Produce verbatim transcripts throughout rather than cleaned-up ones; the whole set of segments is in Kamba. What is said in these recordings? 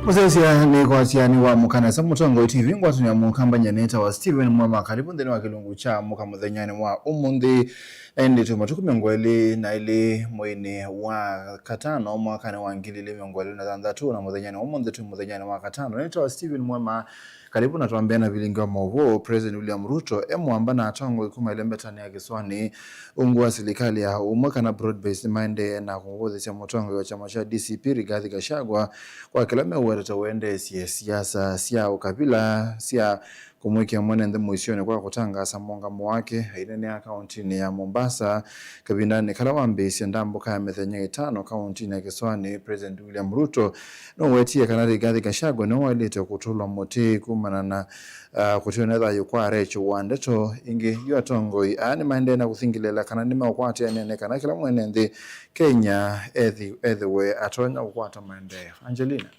Mũsyaĩĩsya nĩ kwasya nĩ wa mũkanesa Mũtongoi T V ngwatanĩo ya Mũkamba, nyanĩta wa Stephen Mwema. Karibu nthĩnĩ wa kĩlungu kya mũka mũthenyanĩ wa ũmũnthĩ. Na ĩndĩ twĩ matukũ mĩongo ĩlĩ na ĩlĩ mweinĩ wa katano mwakanĩ wa ngili ilĩ mĩongo ĩlĩ na thanthatũ, na mũthenyanĩ wa ũmũnthĩ twĩ mũthenyanĩ wa katano. Nĩtawa Stephen Mwema. Karibu na twambĩe na vilingi wa maũvoo. President William Ruto e mũamba na atongoi kuma ĩlembetanĩ ya kĩsũanĩ ungu wa silikalĩ ya ũmwe kana broad based nĩmaendee na kũngũthĩsya mũtongoi wa kyama kya D C P Rigathi Gachagua kwa kĩla meũweta ta ũendeesye siasa sya ũkavila sya kũmwĩkĩa mwene nthĩ mũisyonĩ kwa kũtangaasa mũũngamo wake aineenea kaũntĩnĩ ya Mombasa kavindanĩ kala wambĩĩsye ndambũka ya mĩthenya ĩtano kaũntĩnĩ ya kĩsũanĩ. President William Ruto nũwetie kana Rigathi Gachagua nĩwe waĩlĩte kũtũlwa mũtĩ kumana na, uh, kũtiona thayũ kwa Rachel wa ndeto ingĩ. Yu atongoi aa nĩmaendee na kũthingĩlĩĩla kana nĩmeũkwata ĩanene kana kĩla mwene nthĩ Kenya ethi-, ethĩwe atonya kũkwata maendeeo. Angelina.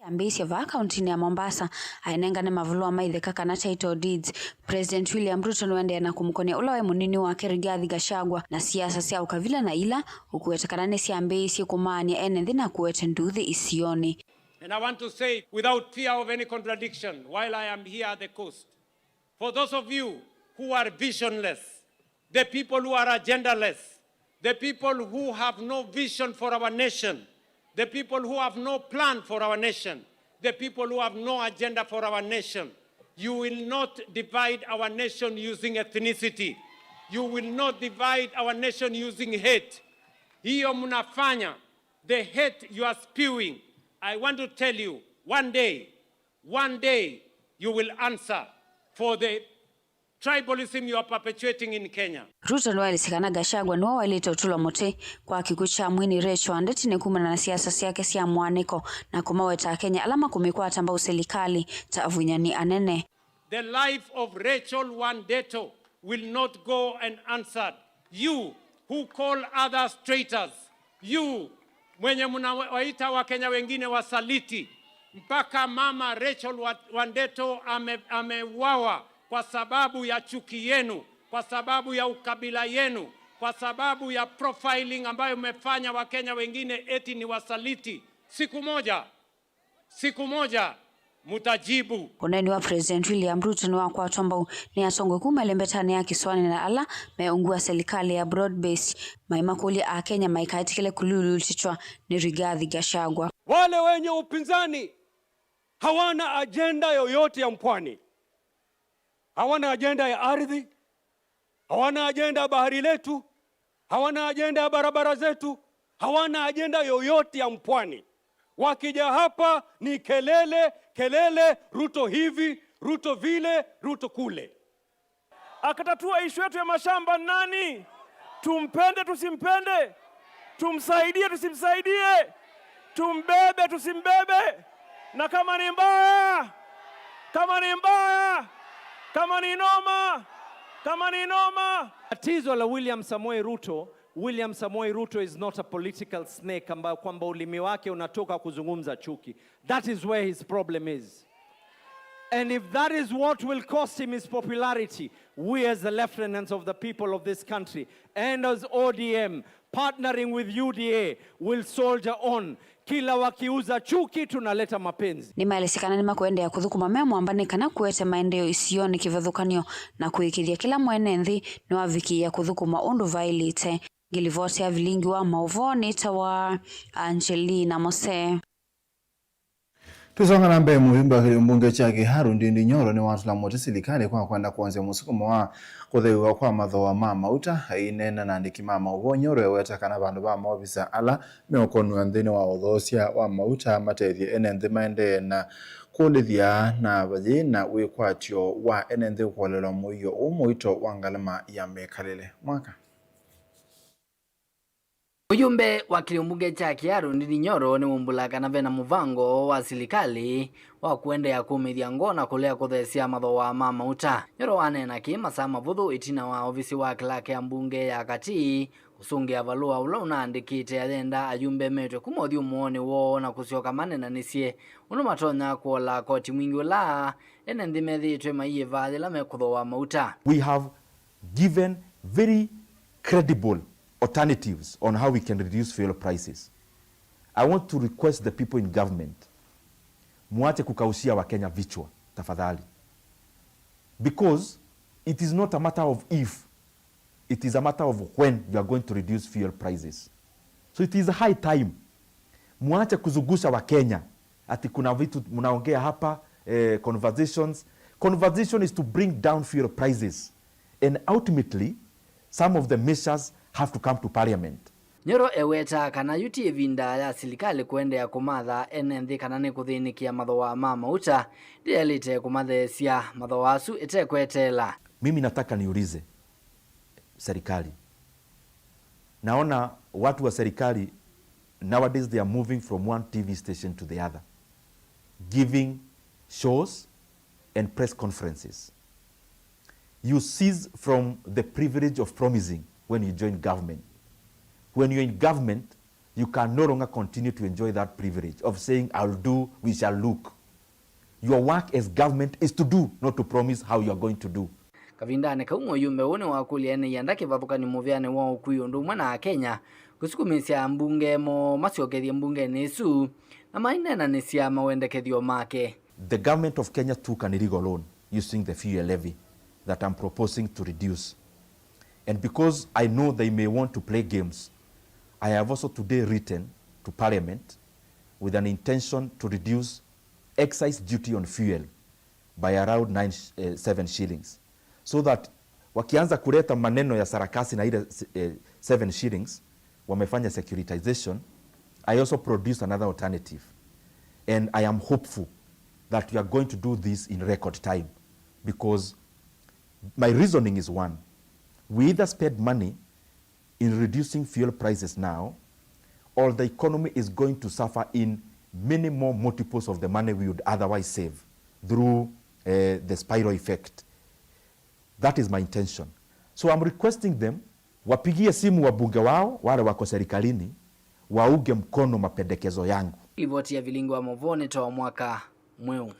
Yambĩĩsye vaa kaũntĩnĩ ya Mombasa, ainengane mavũlũa ma itheka kana title deeds. President William Ruto nĩwaendee na kũmũkonĩa ũla waĩ mũnini wake Rigathi Gachagua na siasa sya ũkavila na ila ũkũweta kana nĩsyambĩĩsye kũmaany'a ene nthĩ na kũete nduuthĩ isionĩ. And I want to say, without fear of any contradiction, while I am here at the coast, for those of you who are visionless, the people who are agendaless, the people who have no vision for our nation, the people who have no plan for our nation, the people who have no agenda for our nation, you will not divide our nation using ethnicity. You will not divide our nation using hate. Hiyo mnafanya, the hate you are spewing, I want to tell you, one day, one day you will answer for the tribalism you are perpetuating in Kenya. Ruto nĩwaelesye kana Gachagua nĩwe waĩlĩte ũtũlwa mũtĩ kwa kĩkw'ũ kya mwini Rachel wa ndeto nĩ kumana na siasa syake sya mũaanĩko na kũmaweta Akenya ala makũmĩkwata mbau silikalĩ ta avunyani anene. The life of Rachel wa ndeto will not go unanswered. You who call others traitors, you mwenye mnawaita Wakenya wengine wasaliti, mpaka mama Rachel wa, wa ndeto ame-, ameuawa kwa sababu ya chuki yenu, kwa sababu ya ukabila yenu, kwa sababu ya profiling ambayo mmefanya Wakenya wengine eti ni wasaliti. Siku moja, siku moja mutajibu. Ũneeni wa President William Ruto nĩwakwatwa mbau nĩ atongoi kuma ĩlembetanĩ ya kĩsũanĩ na ala me ungu wa silikalĩ ya broad based, maimakũlya Akenya maikaetĩkĩle kũlulutĩtw'a nĩ Rigathi Gachagua. Wale wenye upinzani hawana ajenda yoyote ya mpwani. Hawana ajenda ya ardhi, hawana ajenda ya bahari letu, hawana ajenda ya barabara zetu, hawana ajenda yoyote ya mpwani. Wakija hapa ni kelele, kelele, Ruto hivi, Ruto vile, Ruto kule. Akatatua issue yetu ya mashamba nani? Tumpende, tusimpende? Tumsaidie, tusimsaidie? Tumbebe, tusimbebe? Na kama ni mbaya, kama ni mbaya, kama ni noma, kama ni noma. Tatizo la William Samoei Ruto, William Samoei Ruto is not a political snake ambayo kwamba ulimi wake unatoka kuzungumza chuki. That is where his problem is. And if that is what will cost him his popularity, we as the lieutenants of the people of this country and as O D M partnering with U D A will soldier on. Kila wakiuza chuki, tunaleta mapenzi. Nĩmaelesye kana nĩmakũendeea kũthũkũma me mũamba nĩ kana kũete maendeeo isionĩ kĩvathũkany'o na kũĩkĩĩthya kĩla mwene nthĩ nĩwavikĩĩa kũthũkũma ũndũ vaĩlĩte. Ngĩlivoti ya vilingi wa maũvoo nĩtawa Angelina Mose. Tũisonga na mbee, mũvimba wa kĩlĩo mbunge kya Kiharu Ndindi Nyoro nĩwatũla mũtĩ silikalĩ kwa kwenda kwonzya mũsukumo wa kũthew'a kwa mathooa ma mauta. Aineena na andĩki ma maũvoo, Nyoro eweta kana vandũ va maovisa ala meũkonw'a nthĩnĩ wa ũthoosya wa mauta matethye ene nthĩ maendee na kũlĩthya na vayĩ na wĩkwatyo wa ene nthĩ kũolelwa mũio ũũ mũito wa ngalama ya mĩkalĩle. Mwaka. Mũyumbe wa kĩlĩo mbunge kya Kiharu, Ndindi Nyoro, nĩwaumbũla kana vena mũvango wa silikalĩ wa kũendeea kũmĩthya ngoo na kũlea kũtheesya mathooa ma mauta. Nyoro aneena kĩĩ masaa mavũthũ ĩtina wa ovisi wa kĩlake ya mbunge ya Kati kũsũngĩa valũa ũla ũnaandĩkĩte ayenda ayumbe metwe kuma ũthyũmũonĩ woo na kũsyoka manenanĩsye ũndũ matonya kũola koti mwingĩ ũla ene nthĩ methĩĩtwe maiyĩva yĩla mekũthooa mauta. We have given very credible alternatives on how we can reduce fuel prices. I want to request the people in government, muache kukaushia Wakenya vichwa, tafadhali. Because it is not a matter of if, it is a matter of when you are going to reduce fuel prices. So it is high time. Muache kuzungusha Wakenya ati kuna vitu mnaongea hapa, eh, conversations. Conversation is to bring down fuel prices. And ultimately, some of the measures have to come to parliament. Nyoro ewetaa kana yu ti ĩvinda ya silikalĩ kũendeea kũmatha ene nthĩ kana nĩkũthĩnĩkĩa mathooa ma mauta, ndĩyaĩlĩte kũmatheesya mathooa asu ĩtekweteela. Mimi nataka niulize serikali. Naona watu wa serikali nowadays they are moving from one T V station to the other, giving shows and press conferences. You cease from the privilege of promising when you join government. When you're in government, you can no longer continue to enjoy that privilege of saying, "I'll do, we shall look." Your work as government is to do, not to promise how you are going to do. Kavindanĩ kau, mũyumbe ũũ nĩwakũlya ene ianda kĩvathũkany'o mũvĩanĩ wa ũkui ũndũ ũmwe na Akenya kũsukumĩsya ambunge moo masyokethye mbungenĩ ĩsu na maineenanĩsya mawendekethyo make. The government of Kenya took an illegal loan using the fuel levy that I'm proposing to reduce. And because I know they may want to play games, I have also today written to Parliament with an intention to reduce excise duty on fuel by around nine, sh- eh, seven shillings, so that wakianza kuleta maneno ya sarakasi na ile, eh, seven shillings, wamefanya securitization. I also produced another alternative, and I am hopeful that we are going to do this in record time, because my reasoning is one: we either spend money in reducing fuel prices now, or the economy is going to suffer in many more multiples of the money we would otherwise save through, eh, the spiral effect. That is my intention. So I'm requesting them wapigie simu wabunge wao wale wako serikalini, waunge mkono mapendekezo yangu. Ripoti ya Vilingi wa Movoo nĩ ta wa mwaka mweũ.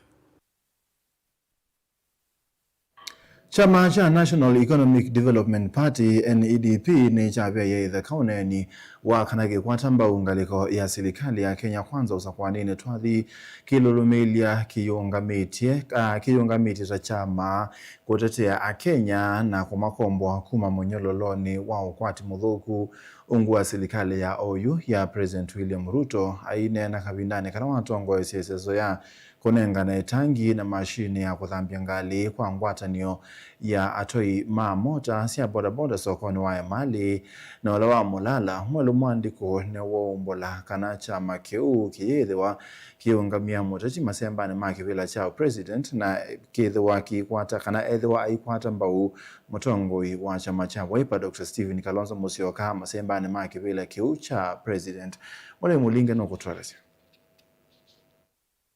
Kyama kya National Economic Development Party, N E D P, nĩkyaveie ĩtheka ũneeni wa kana kĩkwata mbau ngalĩko ya silikalĩ ya Kenya Kwanza ũsakũanĩnĩ twathi kĩlũlũmĩĩlya kĩyĩũngamĩtye, ah, kĩyĩũngamĩtye ta kyama kũtetea Akenya na kũmakomboa kuma mũnyololonĩ wa ũkwati mũthũku. Ungu wa silikalĩ ya oyu ya President William Ruto aineena kavindanĩ kala watongoesye ĩseso ya kũnengana ĩtangi na mashini ya kũthambya ngalĩ kwa ngwatanĩo ya atwai ma mota sya bodaboda sokonĩ wa Emali na ũla wa Mulala, Mwelu Mwandĩkũ nĩwaumbũla kana kyama kĩu kĩyĩthĩwa kĩũngamĩa mũteti masembanĩ ma kĩvĩla kya president na kĩthĩwa kĩikwata kana ethĩwa aikwata mbau mũtongoi wa kyama kya Wiper, Doctor Stephen Kalonzo Musyoka, masembanĩ ma kĩvĩla kĩu kya president. Mũlei Mũlinge nũkũtũelesya.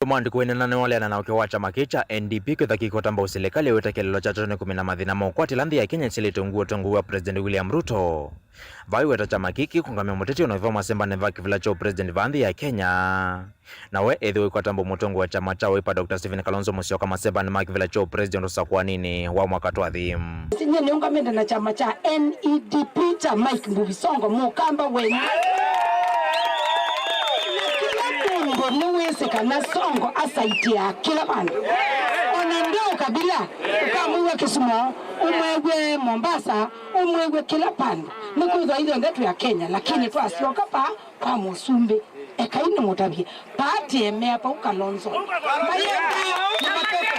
Mwandĩkũ wĩneena nĩwaũleana na ũkĩa wa kyama kĩĩ kya N D P kwĩtha kĩkwata mbau silikalĩ wĩta kĩeleelo kya tene kũmina mathĩna ma ũkwatĩla nthĩ ya Kenya kyĩlĩte ungu wa ũtongoi wa President William Ruto. Vaiweta kyama kĩĩ kĩkũngamĩa mũteti ona ĩva masembanĩ va kĩvĩla kya president va nthĩ ya Kenya. Nawe ethĩwa ũikwata mbau mũtongoi wa kyama kya Wiper, Doctor Stephen Kalonzo Musyoka, masembanĩ ma kĩvĩla kya president ũsakũanĩnĩ wa mwaka twathi. Nyie nĩũngamĩte na kyama kya N E D P kya Mike Mbuvi Sonko, mũkamba wenyu. Na kĩla mũndũ nĩwĩsĩ kana Sonko asaitĩaa kĩla vandũ. Ona ndeũ kabila, ũkamwĩw'a Kisumu, ũmwĩw'e Mombasa, ũmwĩw'e kĩla vandũ. Nĩkwĩthwa ithyonthe twĩ Akenya, lakini twasyoka pa kwa mũsumbĩ, ekai nĩmũtavye, paatĩemea vau Kalonzo. Mayenda na mapepo.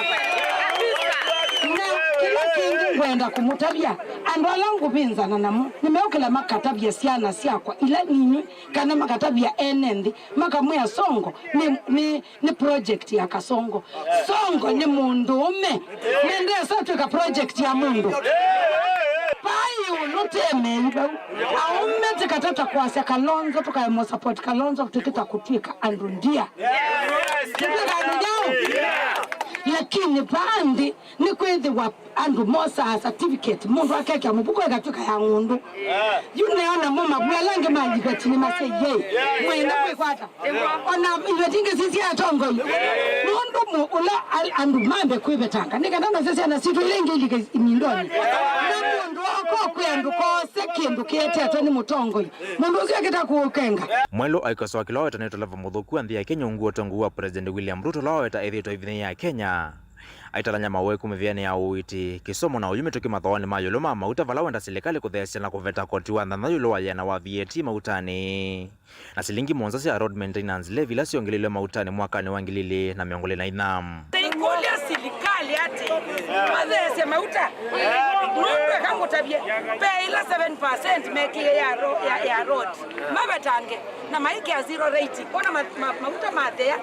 Na kĩla kĩngĩ ngwenda kũmũtavya, andũ ala ngũvĩnzana namo, nĩmeũkĩla makatavya syana syakwa ila nini, kana makatavya ene nthĩ, makamwĩa Sonko nĩ, nĩ, nĩ project ya Kasongo. Sonko nĩ mũndũũme, na ndesa twĩka project ya mũndũ. Vai Ũnũtemei vau. Aũme tĩkatata kwasya Kalonzo, tũkaemo support Kalonzo, tũkĩta kũtw'ĩka andũ ndia. Tũtw'ĩka andũ nyaũ? Lakini vaa nthĩ nĩkwĩthĩwa andũ mosaa certificate, mũndũ akekĩa mũvuko ĩkatw'ĩka ya ng'ũndũ. Yu neo namo mavua ala angĩ maliveti nĩmasya, "Yei, mwenda kwĩkwata." Ona iveti ingĩ sisya atongoi. Nũndũ mũ-, ũla al-, andũ mambe kwĩvetanga. Nĩ kana nasyo syana sitũ ila ingĩ ilike imindoni. Na mũndũ oko kwĩ andũ kose kĩndũ kĩetetwe nĩ mũtongoi. Mũndũ ũsu akĩta kũũkenga. Mwelũ aikosoa kĩla waweta nĩ ũtala mũthũku wa nthĩ ya Kenya ungu wa ũtongoi wa President William Ruto, ũla waweta ethĩĩtwe ĩvinĩ ya Kenya. Aitalany'a maweku mĩvĩanĩ ya ũiiti, kĩsomo na ũyu mĩtũkĩ mathoonĩ ma ĩũlũ ma mauta vala wenda silikalĩ kũtheesya na kũveta koti wa nthantha ĩũlũ wa yĩana wa V A T mautanĩ. Na silingi mũonza sya road maintenance levy ila syongeleilwe mautanĩ mwakanĩ wa ngili ilĩ na mĩongo ĩlĩ na inya. Nĩngũlya silikalĩ atĩ matheesye mauta, nũndũ eka ngũtavye, ve ĩla seven percent mekĩe ya ro-, ya, ya road, mavetange na maikĩa zero rating, ona ma-, ma-, mauta mathea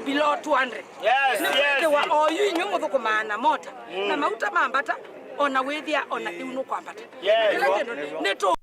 below two hundred. Yes, nĩkwĩthĩwa oyu inyw'ĩ mũthũkũmaa na mota, na mauta mambata, ona wĩthĩa ona ĩu nũkwambata. Yes. Kĩla kĩndũ nĩtũ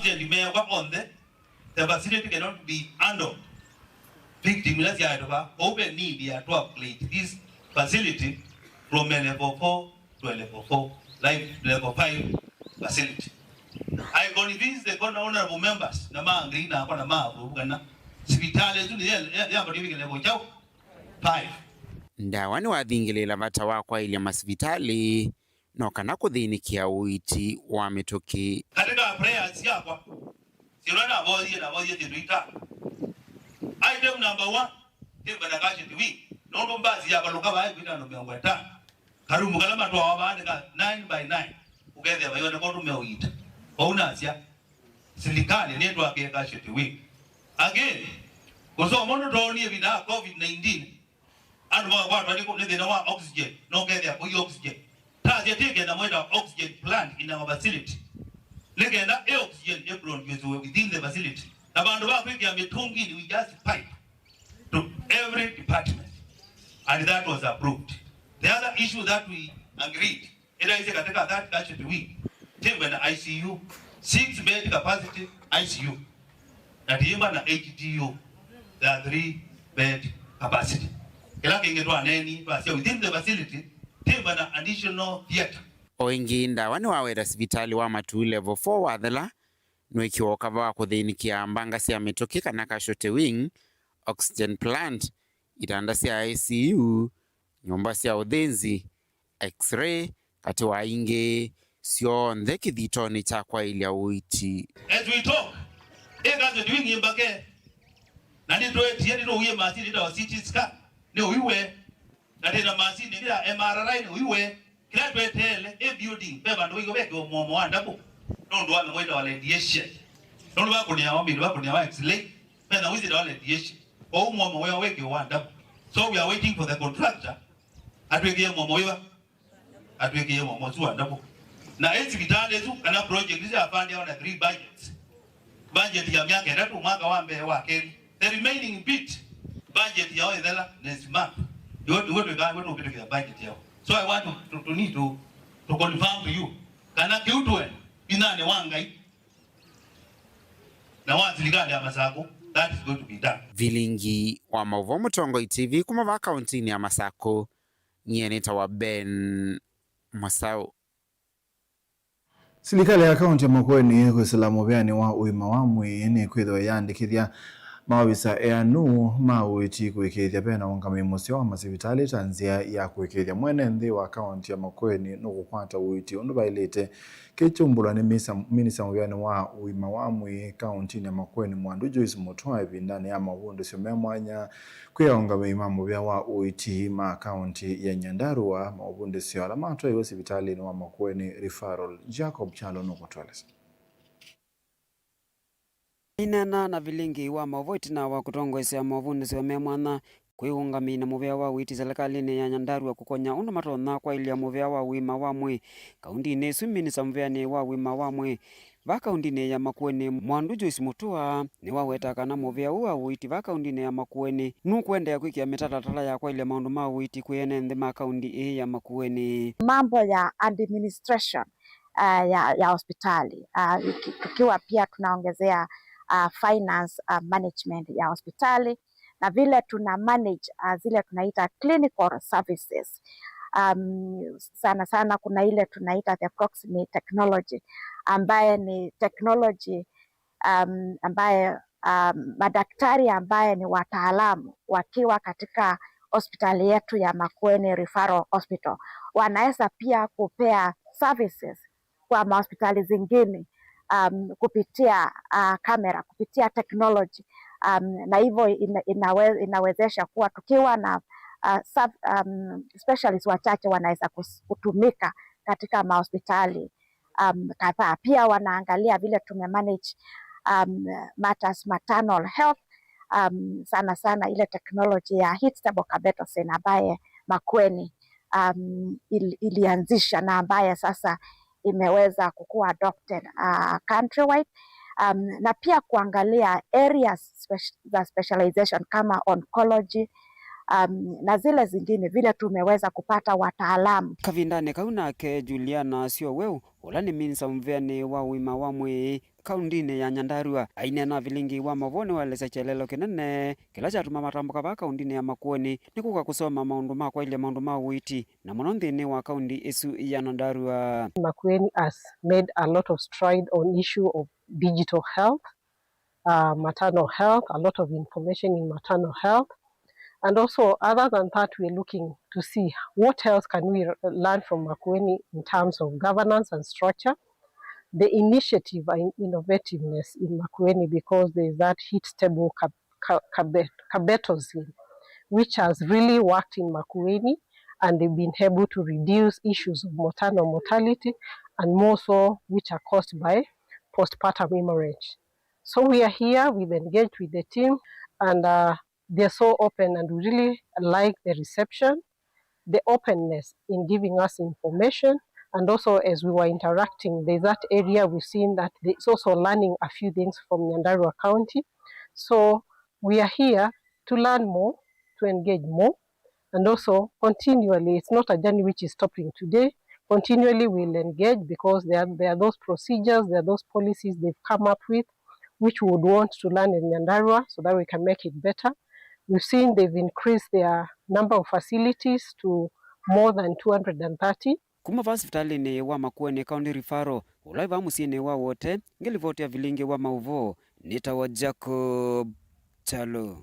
Agent meekwa onthe, the facility cannot be handled. Victim ila syaetũka, kwoou ve need ya to upgrade this facility from a level four to a level four, like level five facility. I convince the honorable members na ma agree nakwa na ma approve kana sivitalĩ ĩsu nĩ ya, ya, yambatĩe ĩvike level kyaũ? Five. Ndawa nĩwathingĩlĩĩla vata wa kwaĩlya masivitalĩ no kana kũthĩnĩkĩa ũiiti wa mĩtũkĩ. Katika prayers syakwa, syĩla navoyie, navoyie syĩndũ itano. Item number one, tĩmba na casualty wing, nũndũ mbasi yavalũka vaa ĩkwĩta andũ mĩongo ĩtano. Karumu kala matwawa vaa nĩ ka nine by nine, ũkethĩa vaĩwa nĩko tũmeũiita. Vau nasya, silikalĩ nĩtwakĩe casualty wing. Again, kũsoma nũtoonie ĩvinda ya covid nineteen, andũ makakwatwa nĩ kũ-, nĩ thĩna wa oxygen, no ũkethĩa kũi oxygen. Tasya tĩkenda mwĩta oxygen plant in our facility. Nĩ kenda ĩ oxygen ĩ produce within the facility. Na vandũ va kwĩkĩa mĩtũnginĩ, we just pipe to every department. And that was approved. The other issue that we agreed, ĩla ĩsĩ katika that casualty wing, tĩmba na I C U, six bed capacity I C U. Na tĩmba na H D U, the three bed capacity. Kĩla kĩngĩ twaneeni, twasya within the facility, tĩmba na additional theater. O ĩngĩ, Ndawa nĩwaweta sivitalĩ wa Matuu Level four wathela, nũĩkĩwa ũkava wa kũthĩnĩkĩa mbanga sya mĩtũkĩ kana casualty wing, oxygen plant, itanda sya I C U, nyũmba sya ũthĩnzi, X-ray, katĩ wa ingĩ, syonthe kĩthitonĩ kya kwaĩlya ũiiti. As we talk, ĩ casualty wing ĩ mbake, na nĩtwetie, nĩtũwie masini ĩtawa C T scan, nĩ ũiwe, na twĩ na masini ĩngĩ ya M R I, nĩ ũiwe. Kĩla tweteele ĩ building, ve vandũ vaigũ vekĩwa mũomo wa ndambũ, nũndũ wa mĩmwe ĩtawa radiation. Nũndũ vakũnĩawa mĩndũ, vakũnĩawa X-ray, mena wĩsĩ ĩtawa radiation. Kwoou mũomo wĩo wĩkĩwa wa ndambũ. So we are waiting for the contractor atwĩkĩe mũomo wĩva, atwĩkĩe mũomo ũsu wa ndambũ. Na ĩ sivitalĩ ĩsu, kana project isu yapandiawa na three budgets. Budget ya myaka ĩtatũ, mwaka wa mbee, wa kelĩ. The remaining bit, budget yao ĩthela next month. Nĩw'o, nĩw'o twĩkaa, nĩw'o tũkĩtũkĩa budget yao. So I want to, to, to need to, to confirm to you kana kĩu tũe vinyanĩ wa Ngai na wa silikalĩ ya Masakũ, that is going to be done. Vilingi wa maũvoo Mũtongoi T V kuma vaa kauntinĩ ya Masakũ, nyie nĩtawa Ben Mũsaũ. Silikalĩ ya kaunti ya Makueni kwĩsĩla mũvĩanĩ wa ũima wa mwĩĩ nĩkwĩthĩwa yaandĩkĩthya maovisa eanu ma ũiiti kũĩkĩĩthya ve na ũngamĩi mũseo wa masivitalĩ ta nzĩa ya kũĩkĩĩthya mwene nthĩ wa kaunti ya Makueni nũkũkwata ũiiti ũndũ vaĩlĩte. Kĩkyumbũlwa nĩ misa-, minista mũvĩanĩ wa ũima wa mwĩĩ kauntinĩ ya Makueni, Mwandu Joyce Mutua, ĩvindanĩ ya mavundĩsyo me mwanya kwĩ aũngamĩi ma mũvĩa wa ũiiti ma kaunti ya Nyandarua, mavundĩsyo ala matwaiwe sivitalĩnĩ wa Makueni Referral. Jacob Kyalo nũkũtũelesya. Aineena na vilingi wa maũvoo ĩtina wa kũtongoesya mavundĩsyo me mwanya kwĩ ũngamĩi na mũvĩa wa ũiiti silikalĩnĩ ya Nyandarua kũkony'a ũndũ matonya kwaĩlya mũvĩa wa ũima wa mwĩĩ kauntinĩ ĩsu, minista mũvĩanĩ wa ũima wa mwĩĩ vaa kauntinĩ ya Makueni, Mwandu Joyce Mutua, nĩwaweta kana mũvĩa ũũ wa ũiiti vaa kauntinĩ ya Makueni nũkũendeea kwĩkĩa mĩtalatala ya kwaĩlya maũndũ ma ũiiti kwĩ ene nthĩ ma kaunti ĩĩ ya Makueni. Mambo ya administration, uh, ya, ya hospitali, uh, tuki-, tukiwa pia tunaongezea, uh, finance, uh, management ya hospitali, na vile tuna manage, uh, zile tunaita clinical services. Um, sana sana kuna ile tunaita the Proximie technology, ambaye ni technology, um, ambaye, um, madaktari ambaye ni wataalamu wakiwa katika hospitali yetu ya Makueni Referral Hospital wanaweza pia kupea services kwa mahospitali zingine, um, kupitia, uh, kamera, kupitia technology, um, na hivyo ina-, inawe-, inawezesha kuwa tukiwa na, uh, sub-, um, specialists wachache wanaweza kus-, kutumika katika mahospitali, um, kadhaa. Pia wanaangalia vile tumemanage, um, matters maternal health, um, sana sana ile technology ya heat stable cabetocin ambaye Makueni, um, il-, ilianzisha na ambaye sasa imeweza kukua adopted, uh, countrywide. Um, na pia kuangalia areas spec-, za specialization kama oncology, um, na zile zingine vile tumeweza kupata wataalamu. Kavindanĩ kau nake Juliana Syoweu, ũla nĩ minista mũvĩanĩ wa ũima wa mwĩĩ kaũndĩnĩ ya Nyandarua, aineena vilingi wa mavoo nĩwaelesya kyelelo kĩnene kĩla kyatuma matambũka vaa kaũndĩnĩ ya Makueni nĩ kũka kũsoma maũndũ ma kwaĩlya maũndũ ma ũiiti, na mũno nthĩnĩ wa kaũndĩ ĩsu ya Nyandarua. Makueni has made a lot of stride on issue of digital health, uh, maternal health, a lot of information in maternal health. And also, other than that, we're looking to see what else can we learn from Makueni in terms of governance and structure, the initiative and innovativeness in Makueni, because there is that heat table cap-, ca-, cabet-, cabetozin, which has really worked in Makueni, and they've been able to reduce issues of maternal mortality, and more so which are caused by postpartum hemorrhage. So we are here, we've engaged with the team, and, uh, they're so open, and we really like the reception, the openness in giving us information. And also, as we were interacting, there's that area we've seen that there's also learning a few things from Nyandarua County. So we are here to learn more, to engage more, and also continually, it's not a journey which is stopping today. Continually, we'll engage because there are, there are those procedures, there are those policies they've come up with, which we would want to learn in Nyandarua so that we can make it better. We've seen they've increased their number of facilities to more than two hundred and thirty. Kuma vaa sivitalĩnĩ wa Makueni County Referral, ũla wĩ vaa mũsyĩnĩ wa Wote, ngĩlivoti ya vilingi wa maũvoo, nĩtawa Jacob Kyalo.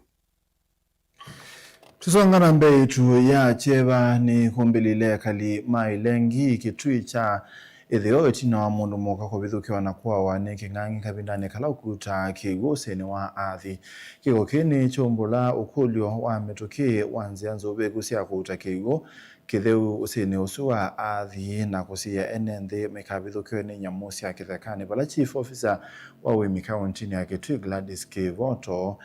Tũsonga na mbee, ĩtu ya kyeva nĩkũmbĩlile ekali ma Ilengi kĩtui kya ĩtheo ĩtina wa mũndũ mũka kũvithũkĩwa na kũawa nĩ kĩng'ang'i kavindanĩ kala ũkutaa kĩw'ũ ũsĩnĩ wa Athi. Kĩko kĩĩ nĩkyaumbũla ũkũlyo wa mĩtũkĩ wa nzĩa nzũvĩĩku sya kũuta kĩw'ũ kĩtheu ũsĩnĩ ũsu wa Athi na kũsiĩĩa ene nthĩ maikavithũkĩwe nĩ nyamũ sya kĩthekanĩ, vala Chief Officer wa ũĩmi kaũntinĩ ya Kitui, Gladys Kivoto,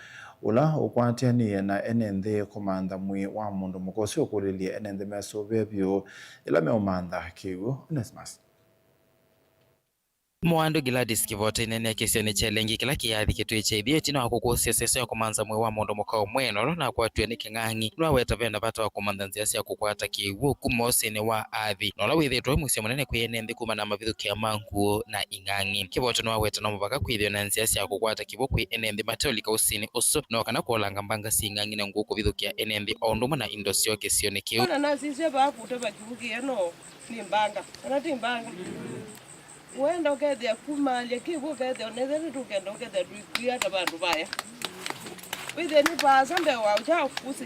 ũla ũkwatĩanĩie na ene nthĩ kũmantha mwĩĩ wa mũndũ mũka ũsu, ũkũlĩlye ene nthĩ mesũvĩe vyũ yĩla meũmantha kĩw'ũ. Onesmus. Mũandũ Gladys Kivoto aineenea kĩsionĩ kya Ilengi kĩla kĩyathi kĩtui kya ĩtheo ĩtina wa kũkũsya sesũ ya kũmantha mwĩĩ wa mũndũ mũka ũmwe na ũla ũnakwatiwe nĩ kĩng'ang'i. Nĩwaweta vena vata wa kũmantha nzĩa sya kũkwata kĩw'ũ kuma ũsĩnĩ wa Athi, na ũla wĩthĩĩtwe wĩ mũisyo mũnene kwĩ ene nthĩ kumana na mavithũkĩa ma ngũũ na ing'ang'i. Kivoto nĩwaweta no mũvaka kwĩthĩwe na nzĩa sya kũkwata kĩw'ũ kwĩ ene nthĩ mateũlika ũsĩnĩ ũsu, no kana kũolanga mbanga sya ing'ang'i na ngũũ kũvithũkĩa ene nthĩ o ũndũ ũmwe na indo syoo kĩsionĩ kĩu. Ona nasisye vaa kũtava kĩw'ũ kĩeno nĩ mbanga, kana ti mbanga? Wenda ũkethĩa kumaalya kĩw'ũ, ũkethĩa onethĩa nĩtũkenda ũkethĩa tũikwia ta vandũ vaya. Wĩthĩe nĩ vaasa mbee wa kyaũ ũsĩ.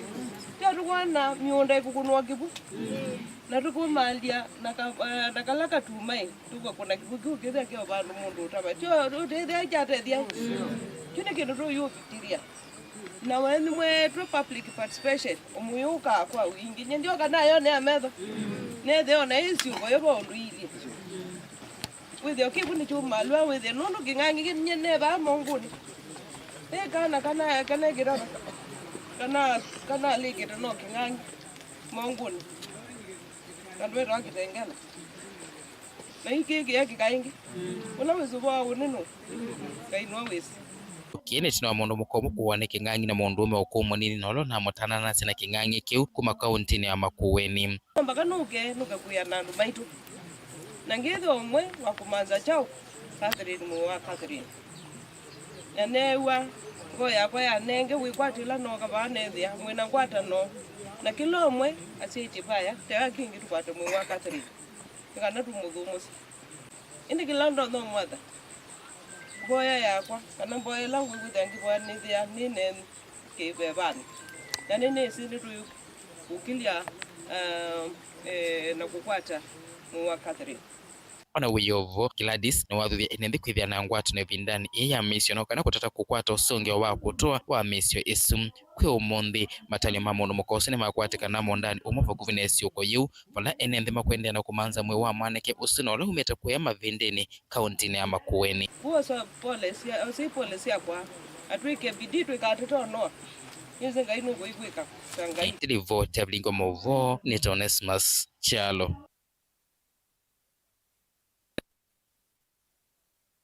Kyo tũkwona mĩũnda ĩkũkũnwa kĩw'ũ. Na tũkũmaalya na ka-, eh, na kala katumai, tũkakũna kĩw'ũ kĩu kĩthĩa kĩ o vandũ mũndũ ũtava. Kyo ũtethĩa kyatethya. Kyu nĩ kĩndũ tũyũvikĩlya. Na wenyu mwetwe public participation, ũmũyũkaa kwa wingĩ. Nye ndyoka nayonea metho. Nethĩa ona ĩ syũko yo vo ũndũ iilye. Wĩthĩa kĩw'ũ nĩkyumalw'a wĩthĩa nũndũ kĩng'ang'i kĩ-, nye ne vaa mongũnĩ. Ĩ kana, kana, kana kĩtata. Kana, kana lĩkĩte no kĩng'ang'i mongũnĩ. Andũ etawa kĩtengela. Na ĩ kĩĩ kĩya kĩkaingĩ. Ũla wĩsĩ ũvoo wa ũnĩ nũ? Ngai nĩwe wĩsĩ. Kĩĩ nĩ ĩtina wa mũndũ mũka ũmwe kũawa nĩ kĩng'ang'i na mũndũũme ũkũũ mũnini na ũla ũnamũtananasya na kĩng'ang'i kĩu kuma kaũntinĩ ya Makueni. Mpaka nũke, nũke kwĩana na andũ maitũ. Na ngĩthĩwa ũmwe wa kũmantha kyaũ, Catherine, mũĩ wa Catherine. Na neew'a ngoo yakwa yanenge wĩkwatyo ĩla nooka vaa neethĩa mwĩ na ngwatanoo na kĩla ũmwe asyaĩtye vaya, teka kĩngĩ tũkwate mwĩĩ wa Catherine nĩ kana tũmũthũmũsye. Ĩndĩ kĩla ndonya ũmwatha, mboya yakwa, kana mboya ĩla ngwĩkwĩthĩa ngĩvoya nĩthĩaa nĩ nenyu kĩvevanĩ, na nĩnĩsĩ nĩtũkũkĩlya, eh, eh, na kũkwata mwĩĩ wa Catherine. Ona wĩ o vo, Gladys nĩwathuthya ene nthĩ kwĩthĩa na ngwatanĩo ĩvindanĩ ĩĩ ya mĩisyo no kana kũtata kũkwata ũsũngĩo wa kũtũa wa mĩisyo ĩsu. Kwĩ ũmũnthĩ, matanĩo ma mũndũ mũka ũsu nĩmakwatĩkana mũũndanĩ ũmwe vakuvĩ na ĩsyũko yĩu, vala ene nthĩ makũendeea na kũmantha mwĩĩ wa mwanake ũsu na ũla umĩte kũya Mavĩndĩnĩ, kaũntinĩ ya Makueni. Kwosa pole sya, osei pole syakwa, na twĩke bidii tũikatete onoa. Nĩsĩ Ngai nũkũikwĩka ta Ngai. Ĩndĩ livoti ya vilingi wa maũvoo nĩ ta Onesmus Kyalo.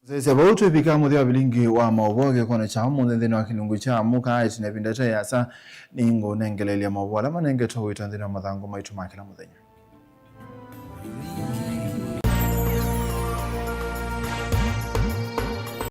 Sesya vau twĩvika mũthya wa vilingi wa maũvoo kĩkonĩ kya ũmũnthĩ nthĩnĩ wa kĩlungu kya Amũka. Ĩtina ĩvinda ĩte yĩasa, nĩngũnengeleelya maũvoo ala manengetwe wĩto nthĩnĩ wa mathangũ maitũ ma kĩla mũthenya.